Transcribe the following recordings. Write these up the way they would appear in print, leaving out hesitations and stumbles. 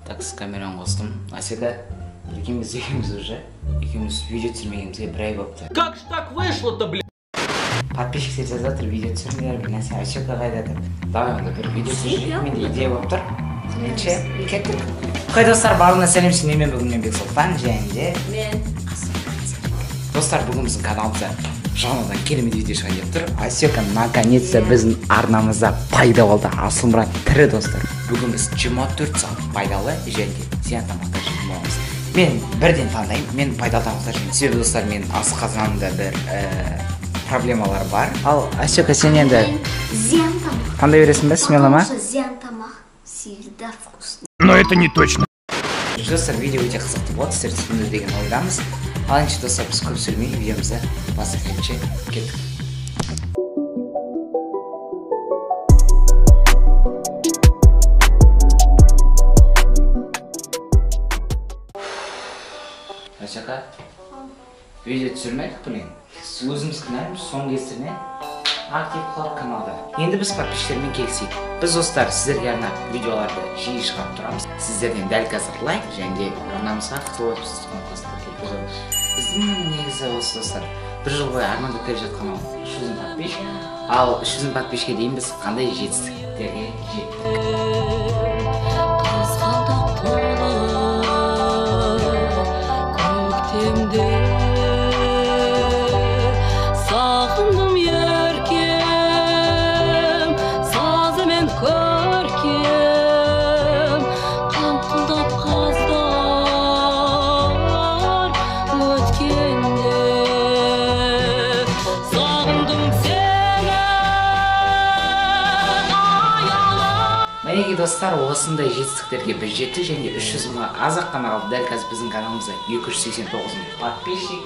Так, камераны қостым. Асека, прикинь, біз екеуміз уже екеуміз видео түсірмегенімізге бір ай болыпты. Как ж так вышло-то, блин? Подписчиктер жазып жатыр, видео түсіріңдер, бір нәрсе, Асека қайда деп. Давай онда бір видео түсірейік, менде идея болып тұр. Ендеше, кеттік. Қай достар, барлығына сәлем, сендермен бүгін мен Бексұлтан және де мен. Достар, бүгін біздің каналымызда жаңадан керемет видео шығайын деп тұр. Асека наконец-то біздің арнамызда пайда болды. Асылмұрат тірі, достар. Бүгін біз 24 сағат пайдалы және де зиян тамақтар жейтін боламыз. Мен бірден таңдаймын, мен пайдалы тамақтар жеймін. Себебі достар, менің асқазанымда бір проблемалар бар. Ал Асека, сен енді зиян тамақ таңдай бересің бе, смело ма? Зиян тамақ всегда вкусно. Но это не точно. Достар, видео өте қызықты болады, сіздер түсінді деген ойдамыз. Ал ендеше, достар, біз көп сөйлемей видеомызды бастап кетші, кеттік. Асека, видео түсірмедік, блин. Өзіміз кінәліміз, соның кесірінен актив қалып каналда. Енді біз подписчиктермен келісейік. Біз, достар, сіздерге арнап видеоларды жиі шығарып тұрамыз. Сіздерден дәл қазір лайк және де арнамызға қызыл кнопкасын тіркеліп. Біздің негізі осы, достар, бір жыл бойы армандап келе жатқан ол 300 мың подписчик. Ал 300 мың подписчикке дейін біз қандай жетістіктерге жеттік? Қызғалдақ толы көктемде сағындым еркем, сазымен көркем, қаңқылдап қаздар өткенде сағындым сені аялым. Мінекей, достар, осындай жетістіктерге біз жеттік және 300 мыңға аз-ақ қана қалды. Дәл қазір біздің каналымызда 289 мың подписчик.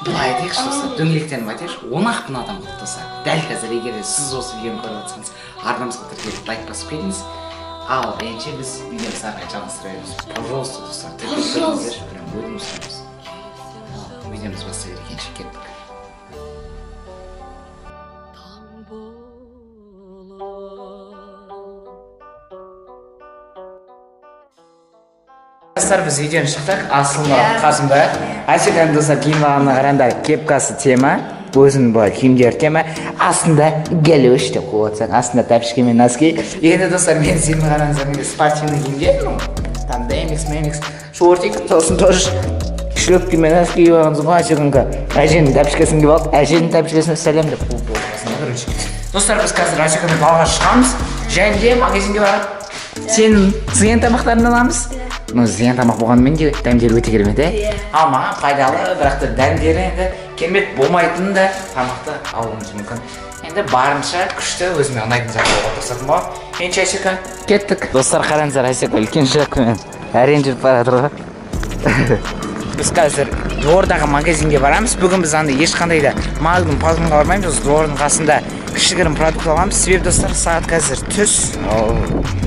Былай айтайықшы, достар, дөңгелектеніп айтайықшы, 10-ақ мың адам қалды, достар. Дәл қазір егер де сіз осы видеоны көріп жатсаңыз, арнамызға тіркеліп лайк басып кетіңіз. Ал ендеше біз видеомызды ары қарай жалғастыра береміз. Пожалуйста, достар, тіркеліп кетіңіздерші, прям өтініш сұраймыз. Видеомызды бастай берейік, ендеше кеттік. Таң болып Достар, біз видеоны шықтық. Асылмұрат қасымда. Асеканың, достар, киім алғанына қараңдар, кепкасы тема, өзінің былай киімдері тема, астында галош деп қойып отырсаң, астында тәпішке мен носки. Енді, достар, мен сені қараңыздар, менде спортивный киімдер, ну, там Демикс, Мемикс, шортик, сосын тоже шлепки мен носки киіп алғансың ғой, Асеканікі. Әженің тәпішкесін киіп алды, әженің тәпішкесіне сәлем деп қойып отырасың, короче. Достар, біз қазір Асекамен далаға шығамыз және де магазинге барып, сенің зиян тамақтарын аламыз. Ну, зиян тамақ болғанымен де дәмдері өте керемет, ә? Ал маған пайдалы, бірақ та дәмдері енді керемет болмайтын да тамақты алуымыз мүмкін. Енді барынша күшті өзіме ұнайтын зат алуға тырысатын боламын. Ендеше, Асека, кеттік. Достар, қараңыздар, Асека үлкен шляпкамен әрең жүріп бара жатыр ғой. Біз қазір двордағы магазинге барамыз. Бүгін біз андай ешқандай да магнум, пазлымға бармаймыз. Осы двордың қасында кішігірім продукт аламыз. Себебі, достар, сағат қазір түс.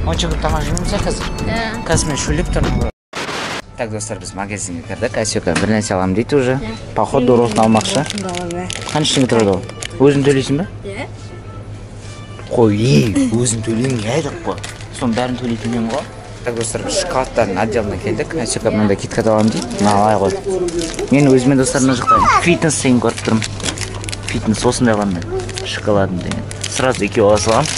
Онша көп тамақ жемейміз ә қазір. Қазір мен шөлдеп тұрмын. Так, достар, біз магазинге кірдік. Асека бір нәрсе аламын дейді уже. Походу, ротын алмақшы. Қанша теңге тұрады ол? Өзің төлейсің бе? Иә. Қой, ей, өзім төлеймін, не айтып қой. Соның бәрін төлейтін мен ғой. Так, достар, біз шоколадтардың отделына келдік. Асека мынандай киткат аламын дейді. Мына алай ғой. Мен өзіме, достар, мына жақта фитнес деген көріп тұрмын. Фитнес осындай аламын мен. Шоколадын деген. Сразу екеу ала саламын.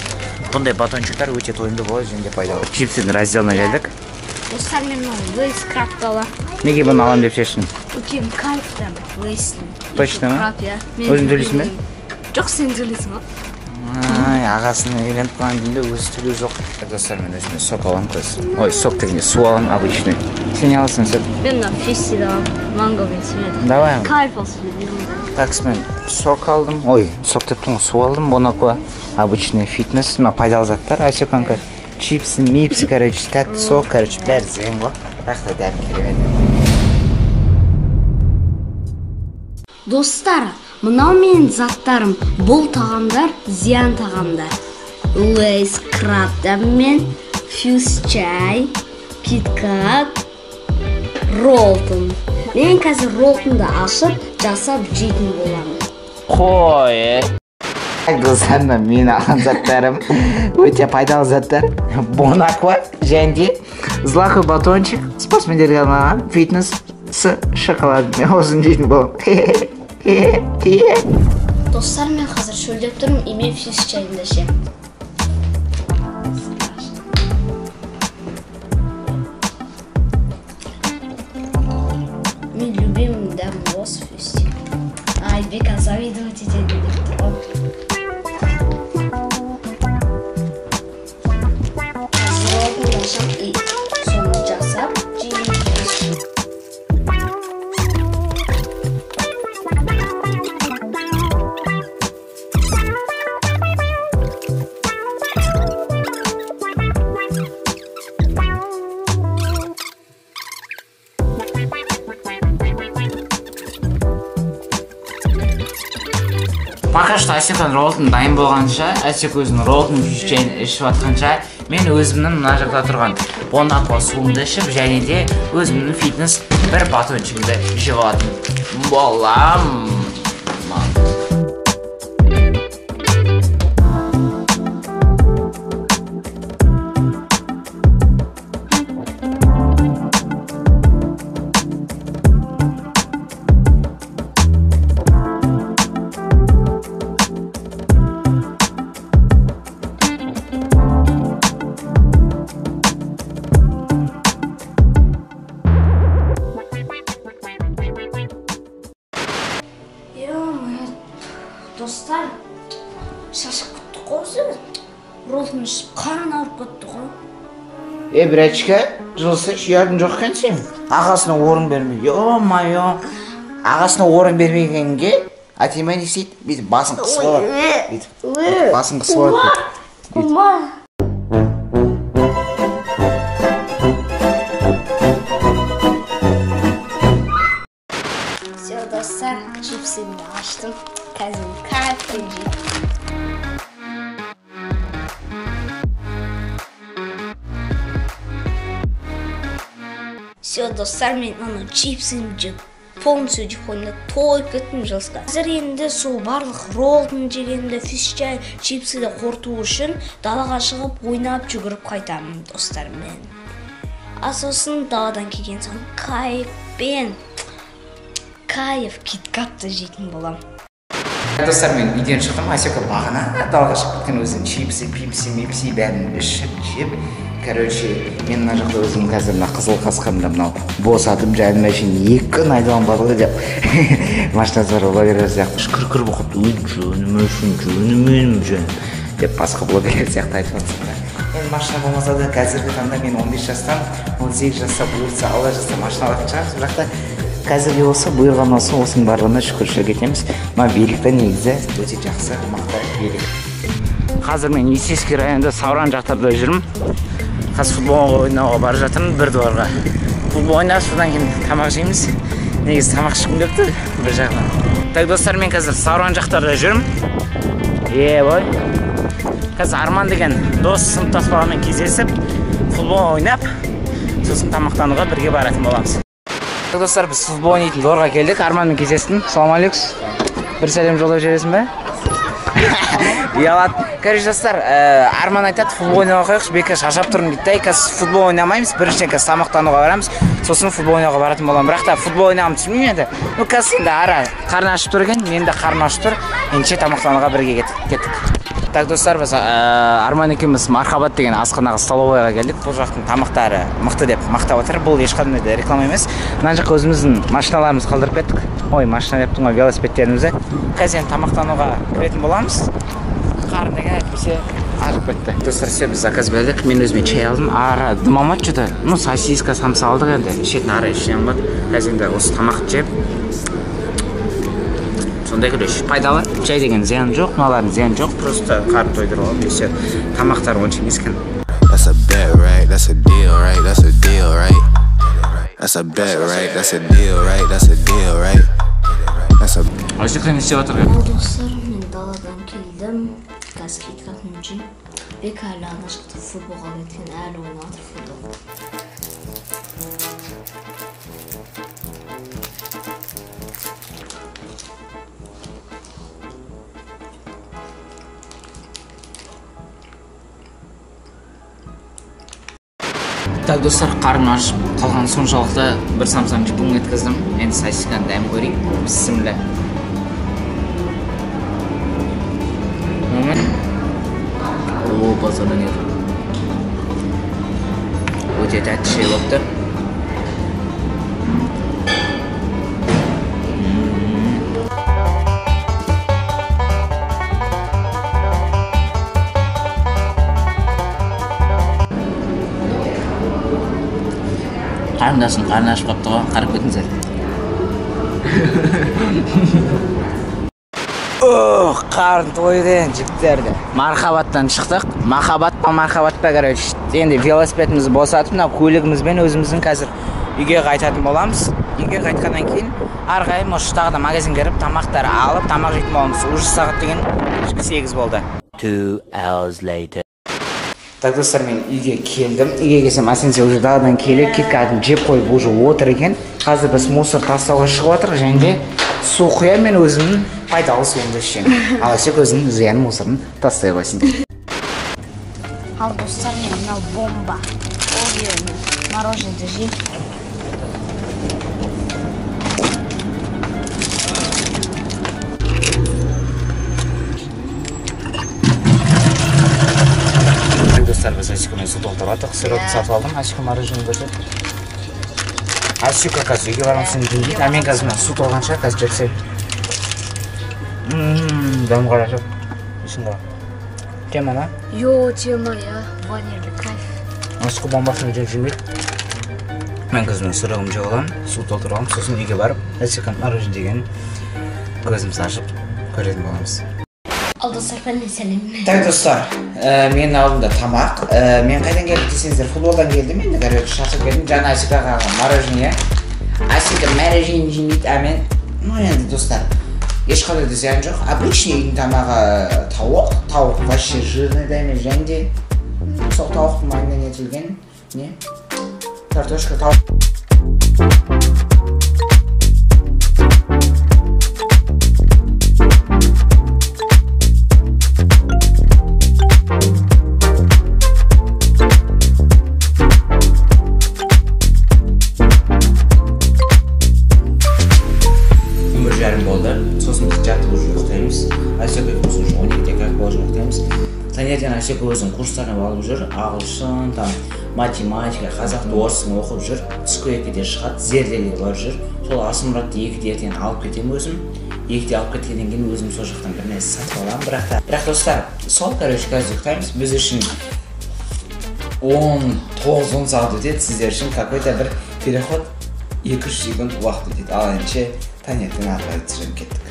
Бұндай батончиктар өте тойымды болады және де пайдалы. Чипсының разделына келдік. Достар, мен мынау Лейс крабты аламын. Неге бұны аламын деп шештің? Өйткені кайф там Лейстің. Точно ма? Краб, иә. Мен Өзің төлейсің бе? Жоқ, сен төлейсің ғой. Ай, ағасына үйленіп қалған деймін де, өзі төлеу жоқ. Так, достар, мен өзіме сок аламын қазір. Ой, сок дегенде су аламын обычный. Сен не аласың, сок? Мен мына фестиді аламын, манго мен сметана. Давай. Кайф алсын. Так, мен сок алдым. Ой, сок деп тұрмын, су алдым. Бонаква, обычный фитнес, мына пайдалы заттар, Асеканікі. Чипсы, мипсы, короче, тәтті сок, короче, бәрі зиян ғой. Бірақ та дәмі керемет. Достар, мынау менің заттарым. Бұл тағамдар зиян тағамдар. Лейс краб дәмімен, фьюз чай, киткат, роллтон. Мен қазір роллтонды ашып, жасап жейтін боламын. Қой. Достар, мен алған заттарым өте пайдалы заттар. Бонаква және де злаковый батончик, спортсмендерге арналған фитнес с шоколадом. Мен осыны жейтін боламын. Достар, мен қазір шөлдеп тұрмын, и мен фьюз чайымды ішемін. Мен любимым дәмім осы фьюз. Ай, Бека завидовать етеді деп тұр ғой. И соны жасап жеймін. Пока что Асеканың роллтон дайын болғанша, Асек өзінің роллтон чайын ішіп жатқанша, мен өзімнің мына жақта тұрған Бонаква суымды ішіп, және де өзімнің фитнес бір батончигімді жеп алатын боламын. Достар, шашып кетті ғой өзі. Роллтон ішіп қан ауырып кетті ғой. Братишка, жылсыш, ұятың жоқ екен сен. Ағасына орын бермей. Ё-моё. Ағасына орын бермегенге Атима не істейді? Бүйтіп басын қысып алады. Бүйтіп басын қысып алады. Бүйтіп. Все, достар, чипсымды аштым. Қазір кайфпен жеймін. Все, достар, мен ана чипсымды жеп, полностью жеп қойдым да, тойып кеттім жестко. Қазір енді сол барлық роллтон жегенді, фиш чай, чипсыды қорыту үшін далаға шығып ойнап жүгіріп қайтамын достармен. А сосын даладан келген соң кайфпен кайф киткатты жейтін боламын. Достар, мен үйден шықтым, Асека бағана далаға шығып кеткен, өзінің чипсы, пипси, мипси бәрін ішіп, жеп. Короче, мен мына жақта өзім қазір мына қызыл қасқамда мынау босатып, жаным әшейін 2 күн айдаланбады ғой деп. Машинасы бар блогерлер сияқты шүкір-күр болып қалыпты. Ой, жөнім өшін, жөнім менің жөнім деп басқа блогерлер сияқты айтып жатсың да. Енді машина болмаса да қазіргі таңда мен 15 жастан 18 жаста бұйыртса, Алла жазса машина алатын шығармыз. Бірақ та қазірге болса бұйырған болса осының барлығына шүкіршілік етеміз. Мына билікті негізі өте жақсы, мықты билік. Қазір мен Есейский районында Сауран жақтарда жүрмін. Қазір футбол ойнауға бара жатырмын бір дворға. Футбол ойнап, содан кейін тамақ жейміз. Негізі тамақ ішкім келіп тұр бір жағынан. Так, достар, мен қазір Сауран жақтарда жүрмін. Ой. Қазір Арман деген дос сыныптас баламен кездесіп, футбол ойнап, сосын тамақтануға бірге баратын боламыз. Так, достар, біз футбол ойнайтын дворға келдік. Арманмен кездестім. Салам алейкум. Бір сәлем жолдап жібересің бе? Ұялады. Короче, достар, Арман айтады, футбол ойнауға қояйықшы, Бека шаршап тұрмын дейді. Қазір футбол ойнамаймыз, біріншіден қазір тамақтануға барамыз, сосын футбол ойнауға баратын боламын. Бірақ та футбол ойнағымды түсінбеймін енді. Ну, қазір енді ара қарны ашып тұр екен, мен де қарным ашып тұр. Ендеше тамақтануға бірге кеттік. Так, достар, біз Арман екеуміз Мархабат деген асханаға, столовойға келдік. Бұл жақтың тамақтары мықты деп мақтап отыр. Бұл ешқандай да реклама емес. Мына жаққа өзіміздің машиналарымызды қалдырып кеттік. Ой, машина деп тұрмын ғой, велосипедтерімізді. Қазір енді тамақтануға кіретін боламыз. Қарын деген әйтпесе ашып кетті. Достар, все, біз заказ бердік. Мен өзіме чай алдым. Ара дымамады что-то. Ну, сосиска, самса алдық енді. Ішетін ара ештеңе алмады. Қазір енді осы тамақты жеп, сондай короче, пайдалы. Чай деген зиян жоқ, мыналардың зиян жоқ. Просто қарын тойдырып алып, и все. Тамақтар онша емес екен. That's a bet, right? That's a deal, right? That's a deal, right? That's a bet, right? That's a deal, right? That's a deal, right? That's a. Асека не істеп жатыр? Ал достар, мен даладан келдім. Қазір киткатын жеймін. Бека әлі ана жақта футболға кеткен, әлі ойнап жатыр футбол. Так, достар, қарным ашып қалған соншалықты бір самсам жеп еткіздім. Енді сосисканы дәм көрейік. Бісміллә. О, базардан нет. Өте тәтті шай болыпты. Қарындасым қарны ашып қапты ғой, қарап кетіңіздер. Ох, қарын тойды енді жігіттерді. Мархабаттан шықтық. Махаббат па, мархабат па, короче. Енді велосипедімізді босатып, мына көлігімізбен өзіміздің қазір үйге қайтатын боламыз. Үйге қайтқаннан кейін ары қарай может тағы да магазинге кіріп, тамақтар алып, тамақ жейтін боламыз. Уже сағат деген кешкі 8 болды. 2 hours later. Так, достар, мен үйге келдім. Үйге келсем, Асенсе уже даладан келіп, киткатын жеп қойып уже отыр екен. Қазір біз мусор тастауға шығып жатырмыз және де су құямын, мен өзімнің пайдалы суымды ішемін. Ал Асек өзінің зиян мусорын тастай қойсын. Ал достар, мен мынау бомба. Ой, мороженое жеймін. Достар, біз Асекамен су толтырып жатырмыз. Сырок сатып алдым. Асека мороженое көрсет. Асека қазір үйге барған соң жейді. А мен қазір мына су толғанша қазір жексем. Дәм қарашы. Ішін қара. Тема, на? Йо, тема, я. Ванильный кайф. Асека бомбасын жемейді. Мен қазір мына сырогымды жеп аламын, су толтырып аламын, сосын үйге барып Асеканың мороженое жегенін көзіміз ашып көретін боламыз. Ал достар, бәріне сәлем. Так, достар, менің алдымда тамақ. Мен қайдан келдім десеңіздер, футболдан келдім. Енді, короче, шаршап келдім. Жаңа Асекаға мороженое. Асека мороженое жемейді, а мен, ну енді, достар, ешқандай да зиян жоқ. Обычный үйдің тамағы тауық. Тауық вообще жирный да емес, және де сол тауықтың майынан етілген не? Картошка, тауық. Болды. Сосын біз жатып уже ұйықтаймыз. Асека екеуміз уже 12-де как положено ұйықтаймыз. Таңертең Асека өзінің курстарын алып жүр. Ағылшын, там, математика, қазақ, орысын оқып жүр. Түскі 2-де шығады, зерделеге барып жүр. Сол Асылмұратты 2-де ертең алып кетемін өзім. 2-де алып кеткеннен кейін өзім сол жақтан бір нәрсе сатып аламын. Бірақ достар, сол, короче, қазір ұйықтаймыз. Біз үшін 19-10 сағат өтеді, сіздер үшін какой-то бір переход 2-3 секунд уақыт өтеді. Ал ендеше таңертең ары қарай түсіріп кеттік.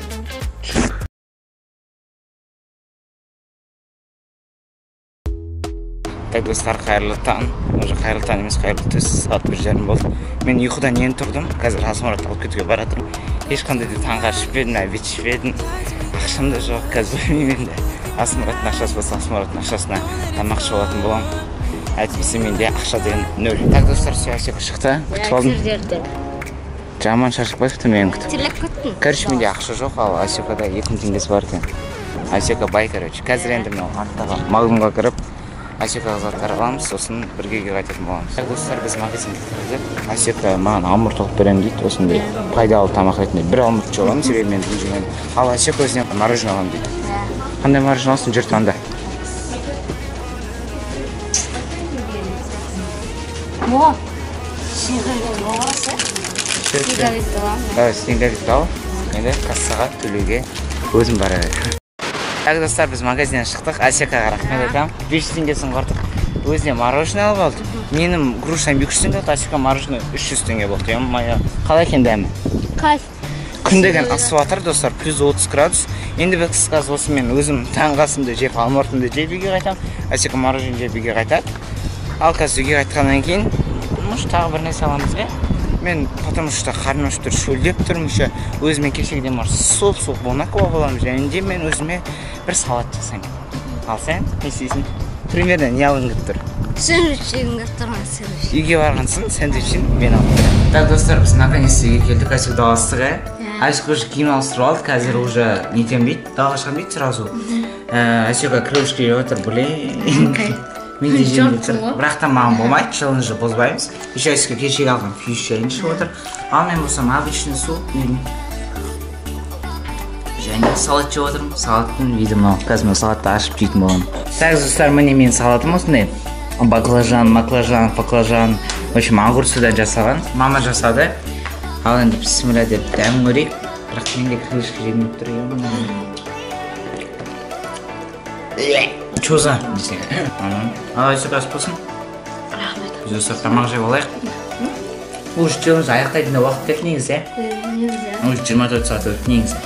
Так, достар, қайырлы таң. Уже қайырлы таң емес, қайырлы түс. Сағат 1:30 болды. Мен ұйқыдан енді тұрдым. Қазір Асылмұратты алып кетуге бара жатырмын. Ешқандай да таңғы ас ішпедім, обед ішпедім. Ақшам да жоқ, қазір білмеймін енді. Асылмұраттың ақшасы болса, Асылмұраттың ақшасына тамақ ішіп алатын боламын. Әйтпесе менде ақша деген нөл. Так, достар, все, Асека шықты. Күтіп алдым. Жаман шаршап кетіпті мені күтіп. Терлеп кеттім. Короче, менде ақша жоқ, ал Асекада 2000 теңгесі бар екен. Асека бай, короче. Қазір енді мынау арттағы магнумға кіріп, Асекаға заттар аламыз, сосын бірге үйге қайтатын боламыз. Так, достар, біз магазинге кірдік. Асека маған алмұрт алып беремін дейді, осындай пайдалы тамақ ретінде. Бір алмұрт жеп аламын, себебі мен бұл жемеймін. Ал Асека өзіне мороженое аламын дейді. Қандай мороженое аласың, жүр таңда. О, снеговик аламын. Давай, снеговикті ал. Енді кассаға төлеуге өзім бара беремін. Так, достар, біз магазиннен шықтық. Асекаға рахмет айтамын. 500 теңгесін құртық. Өзіне мороженое алып алды. Менің грушам 200 теңге болды, Асека мороженое 300 теңге болды. Ё-моё, қалай екен дәмі? Кайф. Күн деген ысып жатыр, достар, плюс 30 градус. Енді біз қазір осымен өзім таңғы асымды жеп, алмұртымды жеп үйге қайтамын. Асека мороженое жеп үйге қайтады. Ал қазір үйге қайтқаннан кейін, может, тағы бір нәрсе аламыз, иә? Мен потому что қарным ашып тұр, шөлдеп тұрмын еще. Өзіме кешегіден может суп-суп бонаква боламын, және де мен өзіме бір салат жасаймын. Ал сен не істейсің? Примерно не алғың келіп тұр? Сэндвич жегім келіп тұр маған, сэндвич. Үйге барған соң сэндвичін мен алып беремін. Так, достар, біз наконец-то үйге келдік. Асек даластық, ә? Асек уже киім ауыстырып алды, қазір уже нетем дейді, далаға шығамын дейді сразу. Асекке крылышки жеп жатыр, блин. Мен де жегім келіп тұр. Жаттың ғой. Бірақ та маған болмайды, челленджді бұзбаймыз. Еще Айсека кешегі алған фьюз шайын ішіп отыр. Ал мен болсам обычный су, үйдің. Және салат жеп отырмын. Салаттың виді мынау. Қазір мен салатты ашып жейтін боламын. Так, достар, міне менің салатым осындай. Баклажан, маклажан, баклажан. В общем, огурцыдан жасаған. Мама жасады. Ал енді бісміллә деп дәмін көрейік. Бірақ мен де крылышко жегім келіп тұр. Ё-моё. Чё за десең. Ал, Айсек, ас болсын. Рахмет. Біз, достар, тамақ жеп алайық. Уже челлендж аяқтайтын да уақыт келді негізі, иә? Негізі. Уже 24 сағат өтті негізі.